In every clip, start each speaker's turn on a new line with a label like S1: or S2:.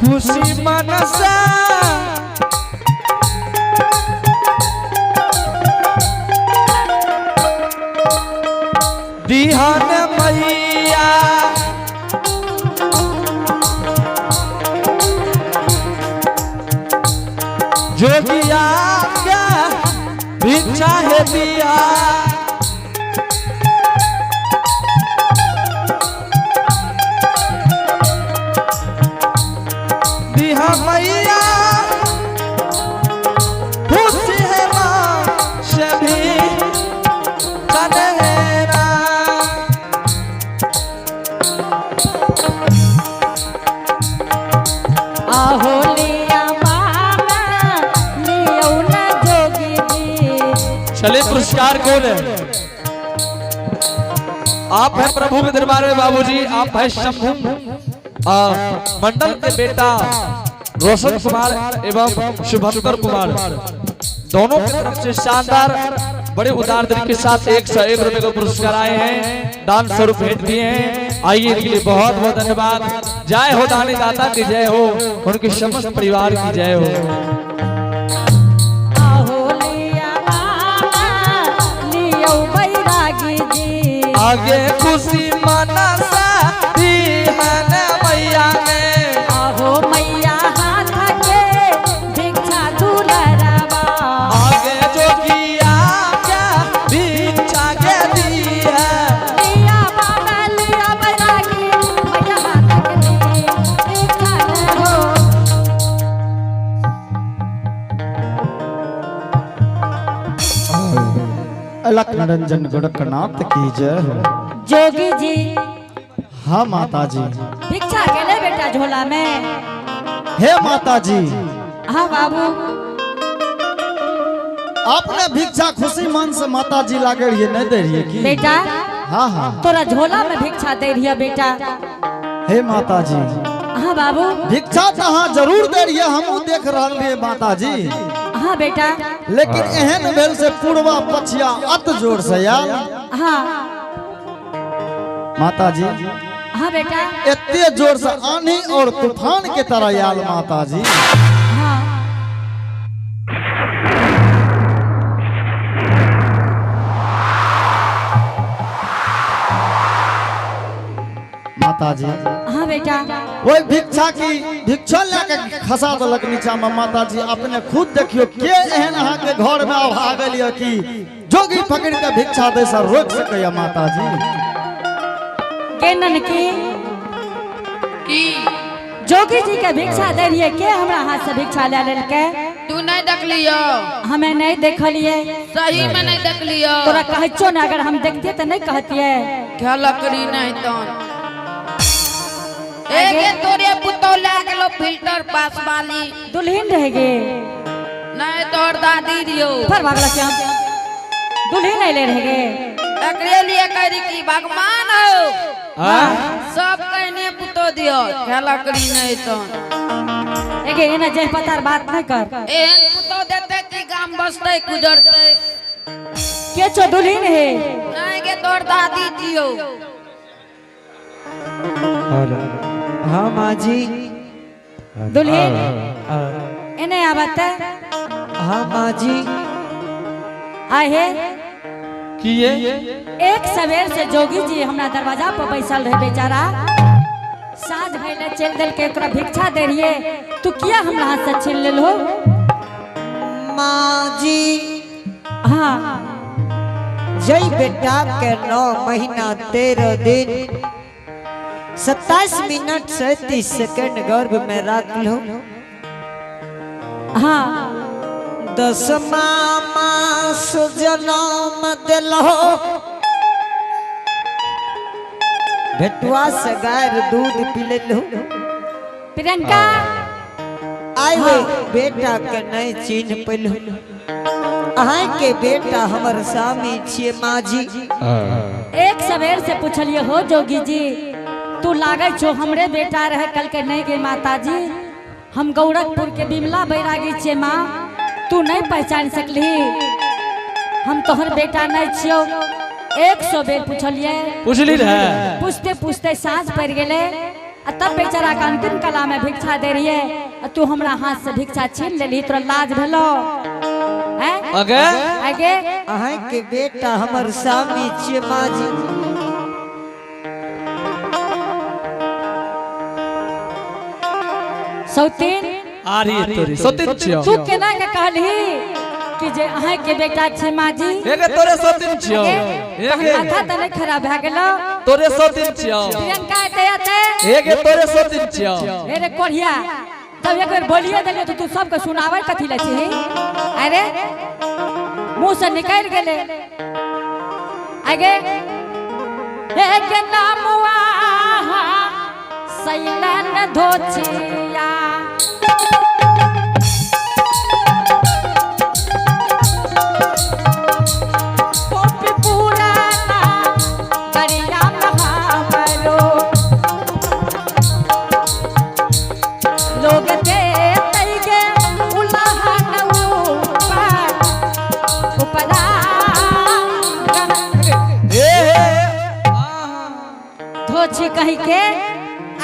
S1: खुशी मनसा दिहन मैया जोगिया के भिक्षा है दिया। दिहा मैया खुशी है माँ से भी चनेरा।
S2: आहो लिया मामा लियो न जोगी जी।
S1: चले पुरस्कार कौन है? आप है प्रभु के दरबार में बाबूजी, आप है शंभू मंडल के बेटा रोशन कुमार एवं शुभंकर कुमार, दोनों की तरफ से शानदार बड़े उदार दिल के साथ 101 रुपए का पुरस्कार आए हैं, दान स्वरूप भेंट दिए हैं। आइए इनके लिए बहुत बहुत धन्यवाद। जय हो दानी दाता की जय हो, उनके समस्त परिवार की जय हो।
S2: आहो लिया मामा लियो बैरागी जी।
S1: आगे खुशी मनसा दीहन मैया ने।
S2: आहो मैया हाथ के भिक्षा दुलरवा।
S1: आगे जोगिया क्या भिक्षा के दी है।
S2: लिया बाबा लिया बैरागी मैया हाथ के भिक्षा न हो।
S3: अलख निरंजन गोरखनाथ की जय हो।
S2: जोगी जी।
S3: हाँ माता जी।
S2: भिक्षा के ले बेटा झोला में।
S3: हे माता जी।
S2: हाँ बाबू।
S3: आपने भिक्षा खुशी मन से माता जी लागे रहिए, नहीं दे रहिए की?
S2: बेटा।
S3: हाँ हाँ।
S2: तोरा झोला में भिक्षा दे रही है बेटा।
S3: हे माता जी।
S2: हाँ बाबू।
S3: भिक्षा तो हाँ जरूर दे रहिए, हमू देख रहल रहिए माता जी।
S2: हाँ बेटा।
S3: लेकिन एहन भेल से पूर्वा पछिया अत जोर से आयल।
S2: हाँ।
S3: माता जी।
S2: हाँ बेटा।
S3: एते जोर से आंधी और तूफान के तरह आयल माता जी।
S2: हाँ।
S3: माता जी।
S2: हाँ बेटा।
S3: वही भिक्षा की भिक्षा लेके खसा देलक नीचा में माता जी। अपने खुद देखियो के एहन अहाँ के घर में अभागल यऽ कि जोगी पकड़ के भिक्षा दे से रोक सकैया माता जी?
S2: के ननकी।
S4: की?
S2: जोगी जी के भिक्षा दे रहिए, के हमरा हाथ से भिक्षा ले लेलके?
S4: तू नहीं देखलियो?
S2: हमें नहीं देखलिए।
S4: सही में नहीं देखलियो?
S2: तोरा कहचो ना, अगर हम देखते तो नहीं कहतिए।
S4: लकड़ी नहीं तन एगे तोरे पुतो ला गेलो फिल्टर पास वाली।
S2: दुल्हन रह गे?
S4: नहीं, तोर दादी रियो।
S2: फिर भागला क्या दुल्हन नहीं ले रह गे?
S4: एकरे लिए कह रही कि भगवान हो।
S1: हाँ?
S4: सब कहने पुतो दियो लकड़ी नहीं तन।
S2: एगे एना जे पतार बात नहीं कर।
S4: एहन पुतो देते कि गाम बसते गुजरते।
S2: के छो, दुल्हन है?
S4: नहीं गे, तोर दादी दियो।
S5: हाँ माँ जी।
S2: दुल्हन एने आवत।
S5: हाँ माँ जी।
S2: आहे।
S1: की ये?
S2: एक सवेर से जोगी जी हमरा दरवाजा पर बैसल रहे, बेचारा साँझ भइले चल दिल के। ओकरा भिक्षा दे रहिए, तू किया हमरा हाथ से छीन लेल हो?
S5: माँ जी।
S2: हाँ।
S5: जय बेटा के 9 महीना 13 दिन 27 मिनट 37 सेकंड गर्भ में रख लो।
S2: हाँ।
S5: 10वां मास जन्म दिलो, भेटुआ से गाय दूध पी लेलू।
S2: प्रियंका।
S5: आइ हाँ। बेटा के नहीं चिन्ह पेलू। अहाँ के बेटा हमर स्वामी छिए माँ जी।
S2: एक सवेर से पूछलिए हो जोगी जी, तू लागै छो हमरे बेटा रहे। कल के नहीं गे माता जी, हम गोरखपुर के बिमला बैरागी छिए माँ, तू नहीं पहचान सकली, हम तोहर बेटा नहीं छियो। 100 बेर पूछलिए।
S1: पूछली रहे।
S2: पूछते पूछते साँझ पड़ गेले आ आ तब बेचारा के अंतिम कला में भिक्षा दे रहिए आ तू हमरा हाथ से भिक्षा छीन लेली, तोरा लाज भेलो हैं?
S1: अगे
S2: आगे
S5: अहाँ के बेटा हमर स्वामी छियै माँ जी।
S2: सौतीन
S1: आरी तोरी सतीन छियो।
S2: तू केना के कहलही कि जे अहाँ के बेटा छै माँ जी?
S1: एगे तोरे सतीन छियो। एगे
S2: माथा त नहीं खराब भए गेलो?
S1: तोरे सतीन छियो।
S2: प्रियंका एते एते
S1: एगे तोरे सतीन छियो।
S2: अरे कोढ़िया, जब एक बेर बोलिए देलियो तो तू सबके सुनावे कथी ले छी? अरे मुंह से निकल गेले। आगे एक नामुआ सैलन धोचिया, पोपी पुराना दरिया महावरो, लोग दे तैगे उलाहन ऊपर उपरा।
S1: ए हे
S2: धोछी कहीं के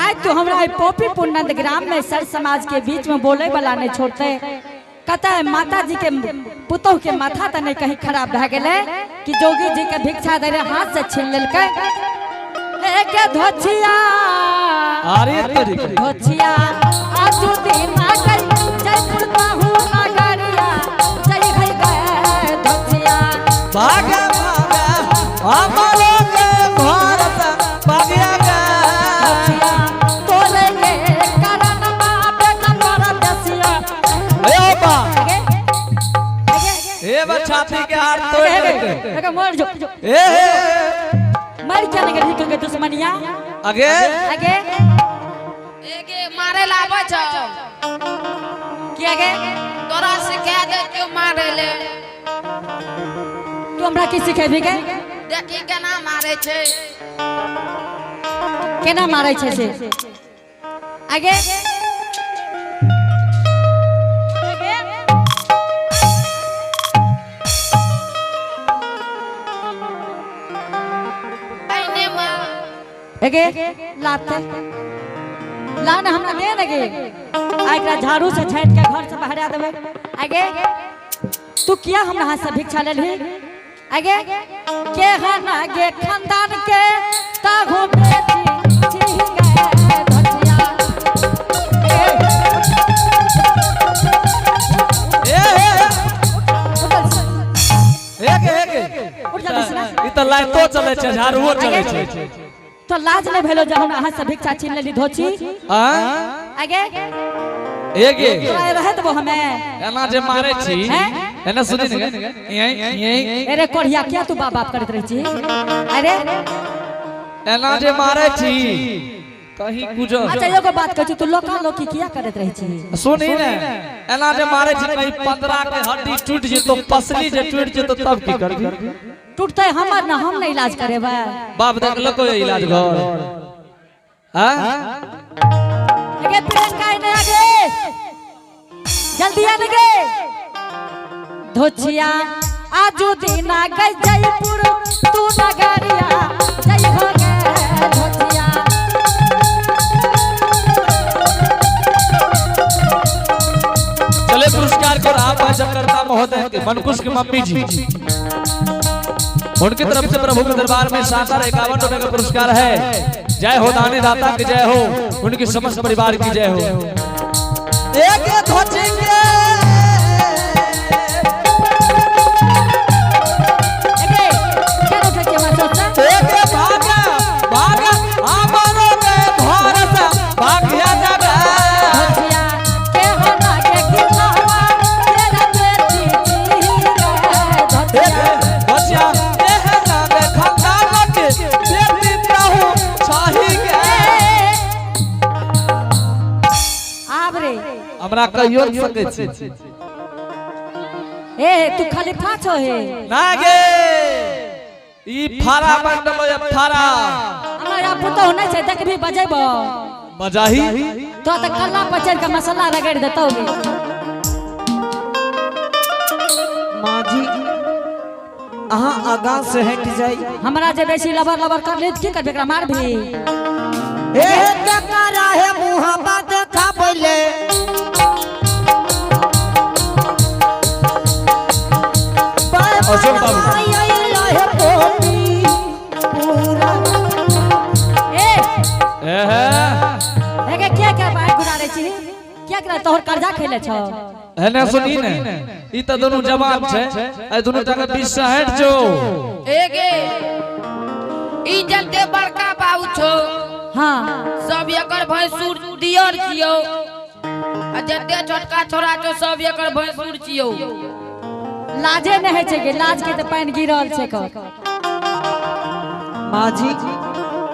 S2: आज तो हमरा ई पोपी पुनंद ग्राम में सर समाज के बीच में बोले वाला नहीं छोड़ते। कत है माता जी के पुतोह के माथा त नहीं कहीं खराब भए गेलै कि जोगी जी के भिक्षा दे रहे हाथ से छीन लेलकै। एक धोछिया
S1: आरी तोरी
S2: धोछिया आजू दिन गई जयपुर बाहू नगरिया जय है गए धोछिया।
S1: भागा भागा हमारो के घर से भागिया गे।
S2: धोछिया तोरे के कारण बाप नंबर दसिया।
S1: ए बा
S2: आगे आगे
S1: ए बा छाती के हार तोड़ देते।
S2: आगे मर जो
S1: ए हे
S2: मर क्या नहीं करी के दुश्मनिया।
S1: अगे
S2: आगे
S4: एगे मारे ला आबै छौ।
S2: की आगे
S4: तोरा सिखा दे क्यों मारे ले।
S2: तू हमरा की सिखेबी गे?
S4: देखी केना मारे छै।
S2: केना मारै छै से? आगे
S4: अइने मार।
S2: एगे लाते ला ना हमरा दे ने गे, आ एकरा झाड़ू से छाटि के घर से बहरा देबै। आगे तू किया हमरा हाथ से भिक्षा लेलही? आगे के हन आगे खानदान के ताहू बेटी छी गे धोतिया।
S1: ए हे एगे एगे
S2: उठ जा बिसना।
S1: ई त लाइटो चलै छै झाड़ुओ चलै छै।
S2: तो लाज नहीं भेलो जब हमरा हाथ से भिक्षा छीन लेली धोची?
S1: आ
S2: आगे
S1: एगे
S2: तोरा रहे देबो हमे।
S1: एना जे मारे छी
S2: हैं?
S1: एना सुनी ने यहीं यहीं।
S2: अरे कोढ़िया क्या तू बाप बाप करत रही छी? अरे
S1: एना जे मारे छी कहीं गुजर।
S2: अच्छा एगो बात कहै छी, तू लोका लोकी किया करत रही छी?
S1: सुनी ने एना जे मारे छी कहीं 15 के हड्डी टूट जेतो, पसली जे टूट जेतो तब की करबी?
S2: टूटते हमर ना, हम नहीं इलाज करेबै।
S1: बाप देखलको इलाज घर। हां
S2: अगे प्रियंका ने आगे जल्दी आ गे। धोचिया आजू दिना गई जयपुर तू नगरिया जय हो गे धोचिया।
S1: चले पुरस्कार को आप जबकर्ता महोदय के मनकुश के मम्मी जी उनकी तरफ से प्रभु के दरबार में 7,051 रुपए का पुरस्कार है। जय हो दानी दाता की जय हो, उनकी समस्त परिवार की जय हो। एक धोचेंगे एक भागा भागा हमारो के घर से भागिया जाबे। बचिया एह नामे खानदान के बेटी ताहू छाही के।
S2: आब रे
S1: हमरा कहियो सकै छी
S2: ए तू खलीफा छो हे
S1: ना गे ई फारा मंडल ये फारा
S2: हमरा पुतोह नहीं छै देखबी बजेबो
S1: बजाही
S2: तो त कल्ला पर चढ़ के मसाला रगड़ देतौ गे।
S5: माँ जी अहाँ आगाँ से हट जाई।
S2: हमरा जे बेसी लबर लबर कर ले की करबे एकरा मारबी?
S5: ए ककरा
S2: हे गे क्या क्या बात घुरा रे छी? क्या करा तोहर कर्जा खेले छौ?
S1: एने सुनी ने, ई त दुनू जवान छै, ए दुनू टका 20 से हट जो।
S4: ए गे, ई जलते बड़का बाबू छौ।
S2: हाँ।
S4: सब एकर भैंसुर दियर छियौ, आ जते छोटका छोरा छौ सब एकर भैंसुर छियौ।
S2: लाजे नहि होइ छै गे, लाज के तऽ पानि गिरल छै क।
S5: माँ जी।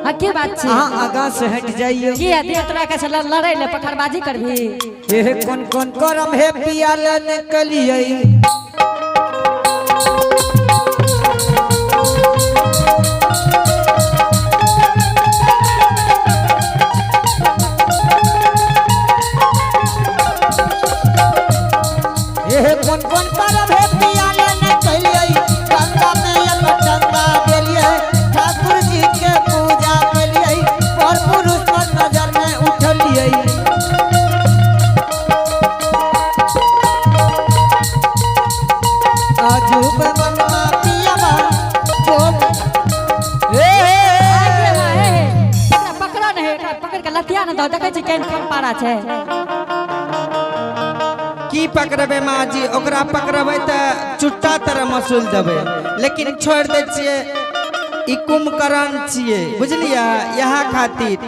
S2: हाँ, की बात छै?
S5: अहाँ आगाँ से हट जाइयो।
S2: की है दियो तोरा के से लड़ै ले पखरबाजी करबी?
S5: हे कोन कोन करम हे पिया ले निकलियै। हे कोन कोन करम हे पिया ले निकलियै, गंगा में एक टंगा देलियै, ठाकुर जी के पूजा केलियै, पर पुरुष पर नजर में उठलियै। अजूब मनमा पियावा जोग।
S2: आगे मा, हे, हे, एकरा पकड़ो ने, एकरा पकड़ के लतिया ने दो, देखै छी केहन केहन पारा छै।
S6: की पकड़बै माँ जी? ओकरा पकड़बै तऽ चुट्टा तरह मसूल देबै, लेकिन छोड़ि दै छियै। ई कुंभकर्ण छियै, बुझलियै? इएह खातिर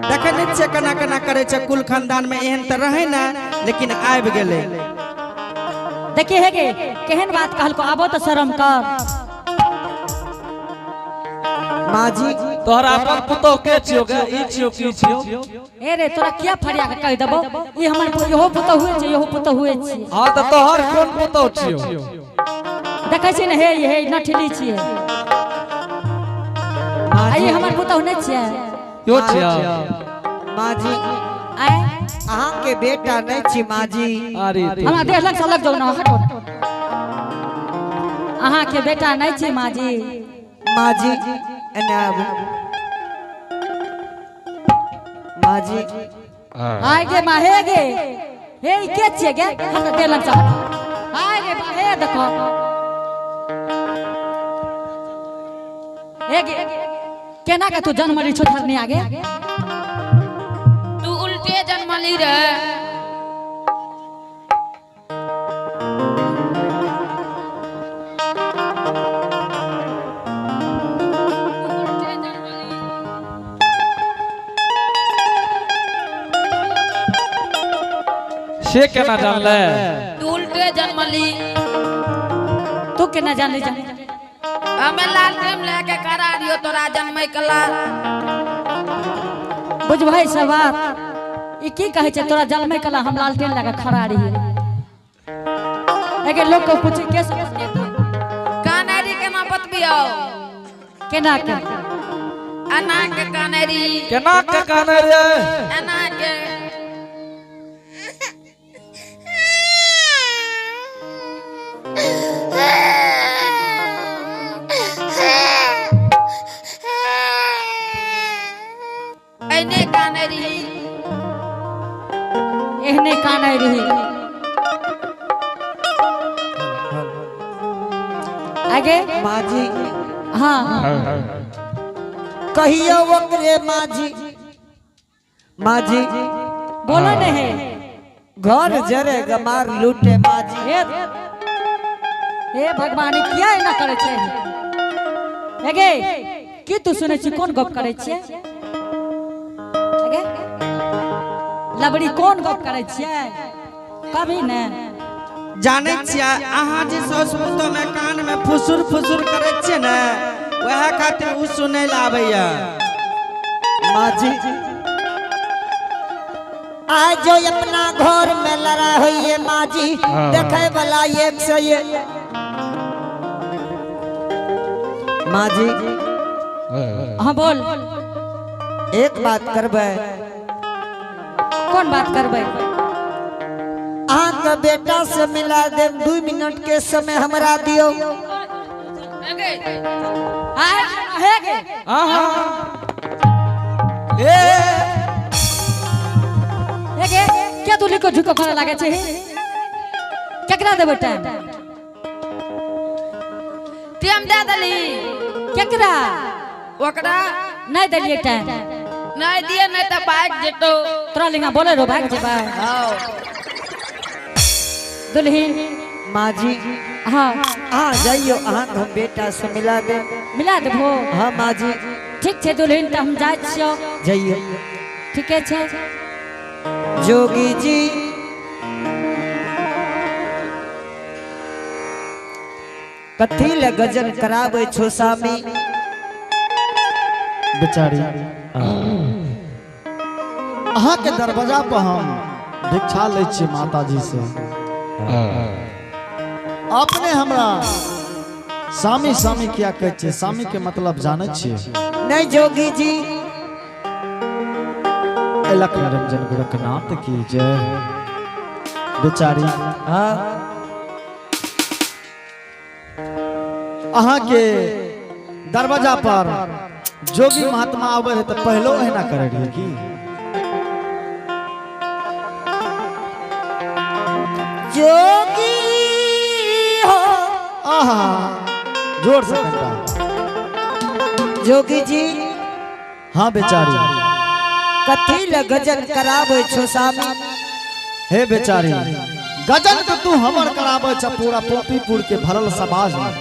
S6: देखै नहि छियै केना केना करै छै। कुल खानदानमे एहन तऽ रहै ने, लेकिन आबि गेलै।
S2: देखिए हे गे, केहन बात कहलको, आबो तऽ शरम कर।
S5: माँ जी।
S1: तोहरा अपन पुतोह के छियो गे? ई छियो की छियो?
S2: ए रे, तोरा किया फरिया के कहि देबो? ई हमर इहो पुतोह हुए छै, इहो पुतोह हुए छै।
S1: हाँ तऽ तोहर कोन पुतोह छियो?
S2: देखै छी ने, हे हे नठली छियै।
S5: माँ
S2: आ ई
S5: जी।
S2: हमर पुतोह नहि छियै?
S1: यो छियो।
S5: माँ जी।
S2: आय।
S5: अहाँ के बेटा नहीं छी माँ जी।
S1: अरे
S2: हमरा देह लग से अलग जाउ ना, हटो। अहाँ के बेटा नहीं छी माँ जी।
S5: माँ जी एने आबू। माँ जी।
S2: आय गे माँ, हे गे, हे ई के छियै गे? हट देह लग से हट। आय गे माँ, हे देखो। हे गे, केना के तू जन्म ली छो धरनी आगे?
S4: तू उल्टे जन्मली रे। तू उल्टे जन्मली।
S1: से केना जानले?
S4: तू उल्टे जन्मली।
S2: तू केना जानली जा?
S4: हमें लाल टेम लेके करा दियो तोरा जन्मै कला।
S2: बुझबै सब बात। ई की कहै छै तोरा जन्मै कला हम लालटेन लगा खड़ा रहियै। एके लोग के पूछी के
S4: कानैरी केना बतबियौ?
S2: केना के?
S4: एना के कानैरी।
S1: केना के काने रे?
S4: एना के। एने कानैरी।
S2: एहने कानै रही। आगे।
S5: माँ जी।
S2: हाँ।
S5: कहियो ओकरे माँ जी, माँ जी।
S2: बोलो नहीं।
S5: घर जरे गमार लूटे माँ जी।
S2: हे हे भगवान, ई किया एना करै छै? हे गे, की तू सुनै छी? कोन गप करै छियै? हे गे लबड़ी, कोन गप करै छियै? कभी ने।
S6: जानै छियै अहाँ जे सासु पुतोहमे कानमे फुसुर फुसुर करै छियै ने, वएह खातिर ओ सुनै लए आबैया।
S5: माँ जी, आज जो अपना घर में लड़ाई हुई है माँ जी, देखे वाला एक से एक। माँ जी।
S2: हाँ, बोल।
S5: एक बात करबै।
S2: कोन बात करबै?
S5: अहाँ के बेटा से मिला देब, 2 मिनट के समय हमरा दियो।
S2: आय हे गे।
S1: आहा ए।
S2: हे गे, क्या तू लिखो झुको करे लागे छै? केकरा देबै टाइम?
S4: टाइम दे देली।
S2: केकरा?
S4: ओकरा।
S2: नहीं देलिए टाइम।
S4: नहीं दिए नहीं तो भाग जेतो।
S2: तोरा लिंगा बोले रो भाग जेबा। दुल्हीन।
S5: माँ जी।
S2: हाँ।
S5: अहाँ जाइयो, अहाँ हम बेटा से मिला दे।
S2: मिला देबो?
S5: हाँ माँ जी।
S2: ठीक छै दुल्हीन, तऽ हम जाइ छियौ।
S5: जाइयो।
S2: ठीके छै।
S5: जोगी जी, कथी ले गजन कराबै छो सामी?
S3: बेचारी, अहाँ के दरवाजा पर हम भिक्षा लै छियै माताजी से, अपने हमरा सामी सामी किया कहै छियै? सामी के मतलब जानै छियै?
S5: नहीं जोगी जी।
S3: अलख निरंजन गोरखनाथ की जय। बेचारी,
S5: हाँ।
S3: अहाँ के दरवाजा पर जोगी महात्मा आवे रहे तऽ पहलो एना करे रहियै की?
S5: जोगी हो।
S3: आहा, जोर से कनिटा।
S5: जोगी जी।
S3: हाँ बेचारी।
S5: कथी ले गजन कराबै छो सामी?
S3: हे बेचारी, गजन तो तू हमर कराबै छ पूरा पोपीपुर के भरल समाज में।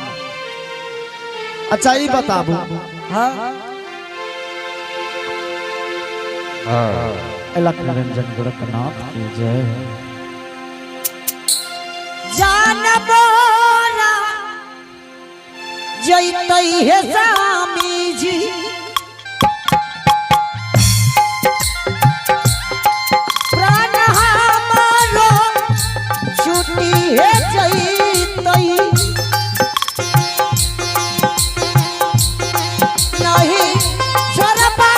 S3: अच्छा ई बताबू।
S5: हाँ।
S3: अलख निरंजन गोरखनाथ की जय।
S5: जान बोरा जैतै हे स्वामी जी, प्राण हमारो छुट्टी हे जैतै, नहीं छोड़बा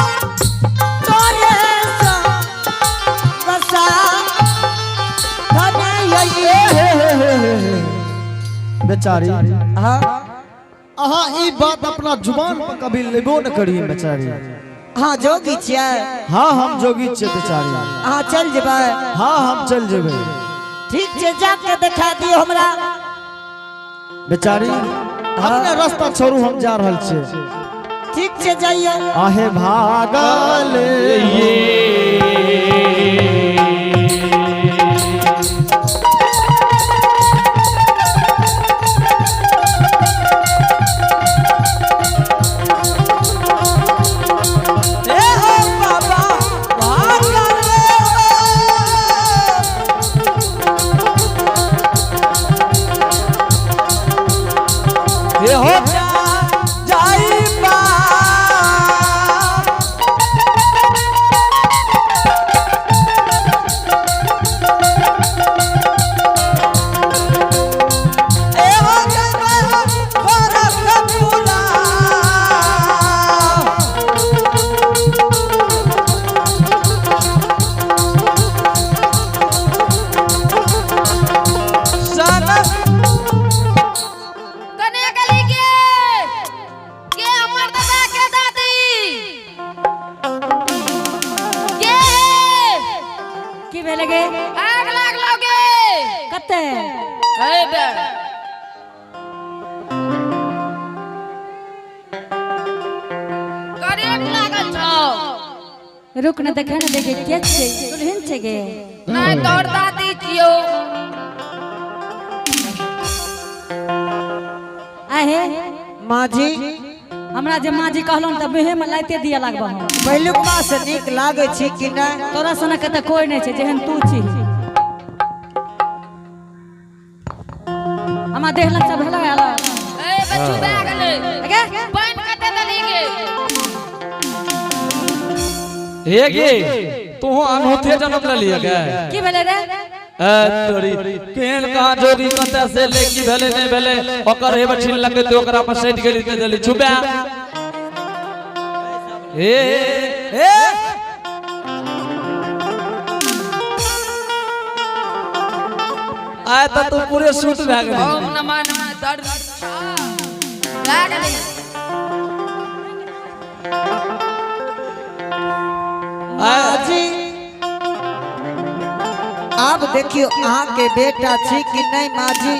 S5: तोरे बसा धन।
S3: हे हे हे हे हे। बेचारी।
S5: हाँ।
S3: अहाँ ई बात अपना जुबान पर कभी लेबो न करिए बेचारी।
S5: हाँ, जोगी छियै?
S3: हाँ, हम जोगी छियै बेचारी।
S5: अहाँ चल जेबै?
S3: हाँ, हम चल जेबै।
S5: ठीक छै, जाके देखा दियौ हमरा।
S3: बेचारी, अपने रास्ता छोड़ू, हम जा रहल छियै।
S5: ठीक छै, जाइए।
S3: आहे भागल ये।
S1: ए हो बाबा भागल। हे हो जा जाई बा। ए हो जय गोरखपुरा। सन
S4: कने गली के के हमर दादा के दादी के?
S2: की भेलै गे?
S4: आग लागलो गे।
S2: कते?
S4: हे बे। करेंट लागल छौ।
S2: रुक न, देखे न, देखे के छै, दुल्हन छै गे?
S4: नहीं, तोर दादी छियौ।
S2: आहे।
S5: माँ जी।
S2: हमरा जे माँ जी कहलहुँ तऽ मुँहे में लाइते दिया लागबह हम।
S5: पहिलुकमा से नीक लागै छी कि नहि?
S2: तोरा सनक तऽ कोई नहि छै जेहन तू छी। हमरा देह लग सब भेलै आला।
S4: ए बच्चू भए गेलै।
S2: गे।
S4: पानि कते देली गे?
S1: हे गे, तू अनहुथे जन्म लेलिए गे।
S2: की भेलै रे?
S1: ए तोरी, केहन कहाँ जोगी कतऽ से ले, की भेलै नहि भेलै, ओकर हे बछिन लगै तऽ ओकरा पर सटि गेली तऽ देली छुबा। हे हे, आय तऽ तू पूरे सूत भए गेली।
S4: ओम नमः नमः, दर्द भए गेलै।
S1: आय।
S5: माँ जी, आब देखियौ अहाँके बेटा छी कि नहि। माँ जी,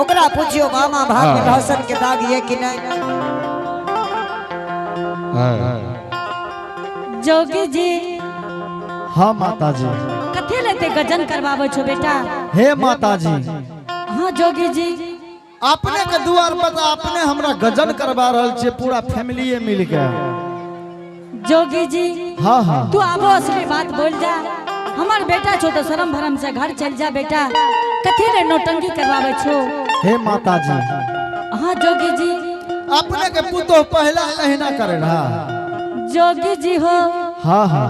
S5: ओकरा पुछियौ, मामा भाग में लहसुन के दाग ये कि नहीं?
S2: जोगी जी।
S3: हाँ माता जी।
S2: कथी लेते गजन करवावे छो बेटा?
S3: हे माता जी।
S2: हाँ जोगी जी।
S3: अपने के दुआर पर तऽ अपने हमरा गजन करवा रहल छियै पूरा फैमिलीए मिल के।
S2: जोगी जी।
S3: हाँ हाँ।
S2: तू आबो असली बात बोल जा, हमार बेटा छो तो शरम भरम से घर चल जा बेटा, कथी ले नौटंकी करवावे छो?
S3: हे माता जी।
S2: हाँ जोगी जी।
S3: अपने के पुतोह पहला अहिना करे रहा।
S2: जोगी जी हो।
S3: हाँ हाँ।